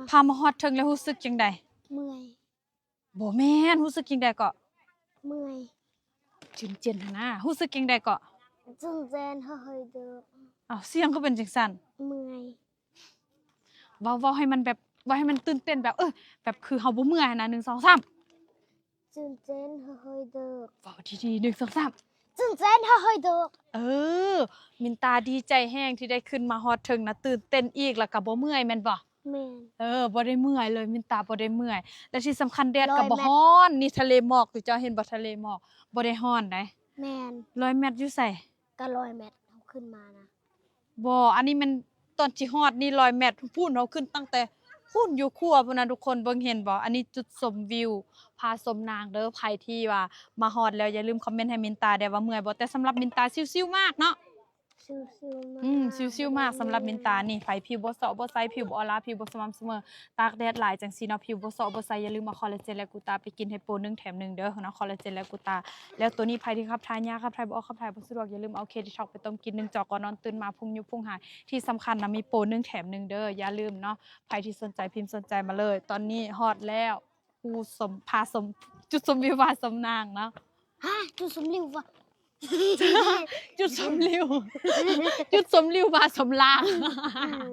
ພາມາຮອດເທິງແລ້ວຮູ້ສຶກຈັ່ງໃດ? ເມື່ອຍ. ບໍ່ແມ່ນ, ຮູ້ສຶກຈັ່ງໃດເກາະ? ເມື່ອຍ. ຕື່ນເຕັ້ນຫັ້ນນາ, ຮູ້ສຶກຈັ່ງໃດເກາະ? ຕື່ນເຕັ້ນ ເຮີ້ຍໆ ເດີ. ອ້າວ, ສຽງຄືເປັນຈັ່ງຊັ້ນ? ເມື່ອຍ. ເວົ້າ, ເວົ້າໃຫ້ມັນແບບ, ເວົ້າໃຫ້ມັນຕື່ນເຕັ້ນແບບ, ເອີ, ແບບຄືເຮົາບໍ່ເມື່ອຍຫັ້ນນາ, ໜຶ່ງ ສອງ ສາມ. ຕື່ນເຕັ້ນ ເຮີ້ຍໆ ເດີ. ເວົ້າດີໆ ໜຶ່ງ ສອງ ສາມ. ຕື່ນເຕັ້ນ ເຮີ້ຍໆ ເດີ. ເອີ, ມິນຕາດີໃຈແຮງທີ່ໄດ້ຂຶ້ນມາຮອດເທິງນະ, ຕື່ນເຕັ້ນອີກ ແລ້ວກໍບໍ່ເມື່ອຍແມ່ນບໍ່? ແມ່ນ. ເອີ, ບໍ່ໄດ້ເມື່ອຍເລີຍ, ມິນຕາບໍ່ໄດ້ເມື່ອຍ. ແລະທີ່ສຳຄັນແດດກໍບໍ່ຮ້ອນ, ນີ້ທະເລໝອກ, ເຈົ້າເຫັນບໍ່ ທະເລໝອກ, ບໍ່ໄດ້ຮ້ອນໃດ໋. ແມ່ນ. ຮ້ອຍແມັດຢູ່ໃສ? ກໍຮ້ອຍແມັດ ເຮົາຂຶ້ນມານະ. ບໍ່, ອັນນີ້ແມ່ນຕອນຊິຮອດນີ້ຮ້ອຍແມັດພຸ້ນ, ເຮົາຂຶ້ນຕັ້ງແຕ່ພຸ້ນຢູ່ຂົວພຸ້ນນະທຸກຄົນ, ເບິ່ງເຫັນບໍ່? ອັນນີ້ຈຸດຊົມວິວຜາສົມນາງເດີ, ໃຜທີ່ວ່າມາຮອດແລ້ວຢ່າລືມຄອມເມັນໃຫ້ມິນຕາແດ່ວ່າເມື່ອຍບໍ່, ແຕ່ສຳລັບມິນຕາຊິວໆມາກເນາະ. ຊິວໆມາກ. ອືມ, ຊິວໆມາກສຳລັບມິນຕານີ້. ໃຜຜິວບໍ່ເຊາະບໍ່ໃສ, ຜິວບໍ່ອອລາ, ຜິວບໍ່ສມ່ຳສະເໝີ, ຕາກແດດຫຼາຍຈັ່ງຊີ້ເນາະ, ຜິວບໍ່ເຊາະບໍ່ໃສ, ຢ່າລືມເອົາຄໍລາເຈນ ແລະ ກູຕາໄປກິນໃຫ້ໂປໜຶ່ງແຖມໜຶ່ງເດີເນາະ, ຄໍລາເຈນ ແລະ ກູຕາ. ແລ້ວໂຕນີ້ໃຜທີ່ຂັບຖ່າຍຍາ, ຂັບຖ່າຍບໍ່ອອກ, ຂັບຖ່າຍບໍ່ສະດວກ, ຢ່າລືມເອົາເຄດີທັອກໄປຕົ້ມກິນ ໜຶ່ງຈອກກ່ອນນອນ, ຕື່ນມາພຸງຍຸບພຸງຫາຍ. ທີ່ສຳຄັນນະ ມີໂປໜຶ່ງແຖມໜຶ່ງເດີ, ຢ່າລືມເນາະ. ໃຜທີ່ສົນໃຈພິມສົນໃຈມາເລີຍ. ຕອນນີ້ຮອດແລ້ວ, ພູສົມ, ຜາສົມ, ຈຸດຊົມວິວຜາສົມນາງເນາະ. ຮະ? ຈຸດຊົມວິວວ່າ ຈຸດຊົມວິວ, ຈຸດຊົມວິວຜາສົມລາງ. ອືມ.